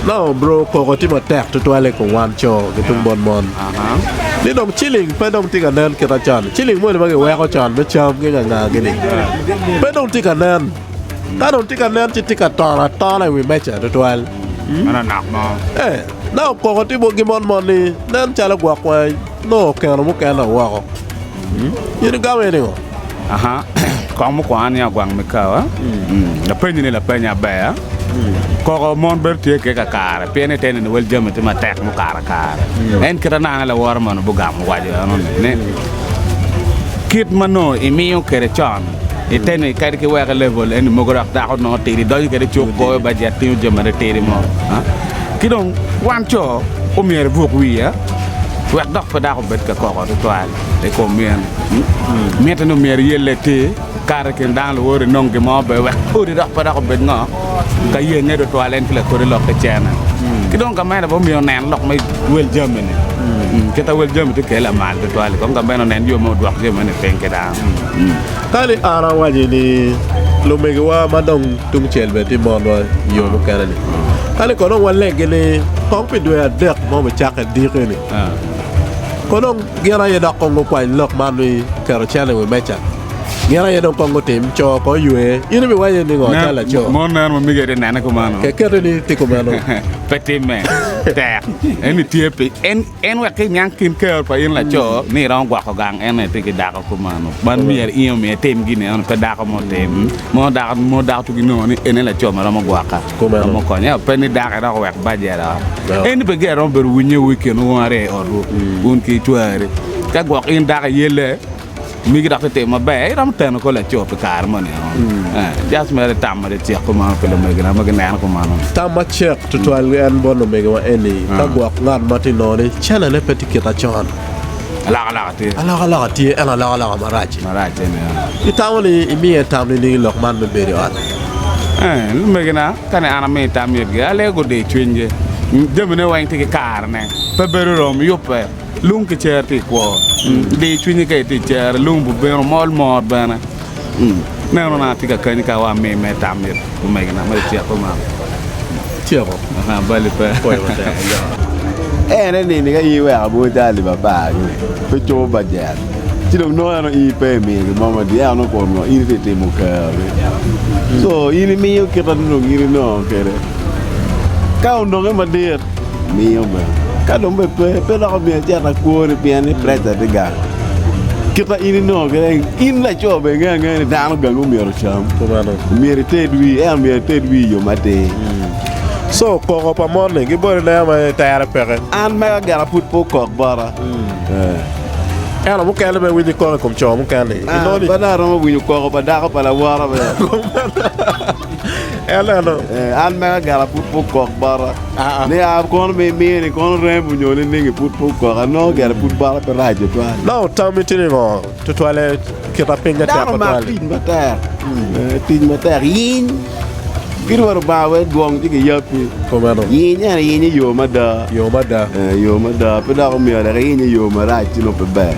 No bro koko tye matek tutwal i kom wan co ki tung bot mon ni dong ciling pe dong tye ka nen kita con ciling moni ma giweko con me cam ki nganga gini pe dong tye ka nen ka dong tye ka nen ci tye ka tono atona i wi meja tutwal Meno nok mo. Eh, no koko tye bot gi mon mon ni nen calo gwok wa nongo okeno mukene woko. In igamo iye ningo? Aha, kong mukwongo an ni ogwang me kawa. Lapenyi ni lapeny aber. Koko mon bedo tye ke kakare pien ni tene ni wel jami tye matek mukato akare. En kit anane laworo mono bugamo waco eno ni ni kit ma nongo imiyo kede con iteni kadi ki weke level eni mogo dok dako nongo tidi donyo kede cuk goyo bajet tingo jami matitidi mo. Ki dong wan co omyero ibuk wiya wek dok pe dako obed ka koko tutwal i kom in. Mitte ni omyero iyelle atir kare i kin dano luwoti inong gin mo bene wek odi dok pe dok obed ngo ka yenge tutwal en ki lakodi lok ki cene. Ki dong gamente bene omyero onen lok me wel jami-ni kit ma wel jami tye kwede lamal tutwal-li kong gamente onen yo me odwok jami meno i piny ki dano. Kadi an awaci ni lumegiwa ma dong tungcel bene tye monwa i yo mukene-ni, kadi kono dong waleggi ni kong pi dwe adek mo bicakke diki-ni, kono dong gin aye dok kong gukwany lok man me keto cente i wi meja, gin aye dong kong gutim, co kong oywe. In ibiwaco ni ngo calo laco? Mon meno ma mege tye nene kumeno. Keketi ni tye kumeno. Pe timme. Tek. Eni tye pi en. En wek ki niang kin kero pa in laco ni iromo gwoko gang en aye tye ki dako kumano. Man myero in omiyo itim gin eno pe dako mo otim. Mo dako mo dako tugi nongo ni ene laco ma romo gwoka. Kumeno. Romo konye. Ento pe ni dako idok owek bajet o. No. En pe gire romo bedo winye wu i kin wun aryo i otwu wun ki cwari. Ka gwok in dako iyelle Migi dok titimo maber, iromo teno kor laco pi kare moni. Just mere tam ma cek kumeno pi lumegina ma gineno kumeno. Tam macek tutwal en bot lumegiwa eni, ka gwok ngat ma tye nongo ni cenene pe tye kite con. Alokaloka tye. Alokaloka tye, ento alokaloka marac-ci. Marac eni. Itamo ni imiye tam nining i lok man me bedo i ot? Lumegina, ka ni an amiyo tam itgi, alego gudi cwinygi. Jamine weng tye ki karene, pe bedo rom, yubbe. Lung ki cer tye i kwo. Di cwinyi ka itye i cer, lung bubino mol mot bene. Neno na atye ka kany ka wa mi me tam it omegina me tyeko man. Tyeko. Aha, bali pe. Pwoyo matek. En aye nini ka in iweko abwor ca alip apar gini pe cobo bajet ci dong nongo eno in pe imiyo gin mo madit ento nongo kun ngo in itye timo keroni so in imiyo kite dong in inongo kwede ka ononge madit Miyo bene. Ka dong bene pe, pe dok omyero icit akwoni pien ni preca tye gang. Kit ma in inongo kwede, in laco bene ingeyo angeya ni dano gangi omyero ocam. Omyero ited wii, ento omyero ited wii i yo matir. So, koko pa mon-ni gibolo ineno ma tere peke. An mega gira pud pe okok bota. Ento mukene bene winyo koko i kom co mukene-ni. Inongo ni. Pe dong aromo winyo koko pa dako pa lawota bene. En eno. An mega gira pud pe okok bota. Ni a kono me imiyo ni kono remo nyo nining pud pe okok anongo gire pud bota pe rac tutwal. Nongo tammi tye ningo tutwale kita pinye tek Dano mak tutwal. tic matek, tic matek yiny ki Rwot Lubanga wek dwong ci giyabbi. Kumeno. Yiny ento iyiny i yo mada. Yo mada. Yo mada pe dok omyero dok iyiny i yo marac ci nongo pe ber.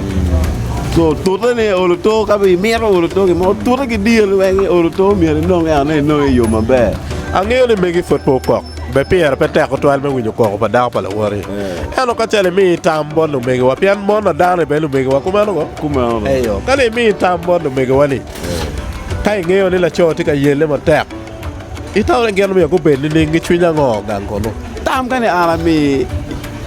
So tute ni olo to ka be imito olo to gin mo tute ki diro weng ni olo to myero inong ento ni inong i yo maber. Angeyo ni megi pud pe okok. Be pire pe tek tutwal me winyo koko pa dako pa lawoti. Ento ka calo imi tam bot lumegiwa, pien mon adano-ni bene lumegiwa, kumeno go? Kumeno. Eyo. Ka ni imi tam bot lumegiwa-ni, ka ingeyo ni laco tye ka yelle matek, itamo ni gin myero gubed nining ki cwiny ango gang kunu? Tam ka ni an ami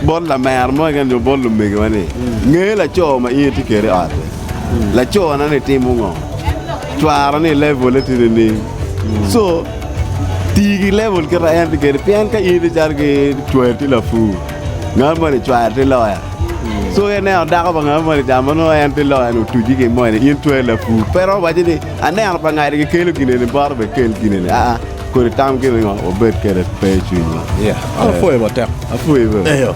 bot lamera mo keken nyo bot lumegiwa ni, nge laco ma in itye kwede i ot-ti. Lacona-ni timo ngo? Cwara-ni level-le tye nining? So, Ti ki level kit ma en tye kwede pien ka in itye calo ki cwari tye lapur ngat moni cware tye loya so ka ineno dako pa ngat moni ca ma nongo en tye loya ni otuci ki moni in cwari lapur pe romo waco ni aneno pa ngati kikelo gin eni bota bene kel gin eni aa kodi tam gin ngo wabed kwede pe i cwinywa. Apwoyo matek. Apwoyi bene. Eyo.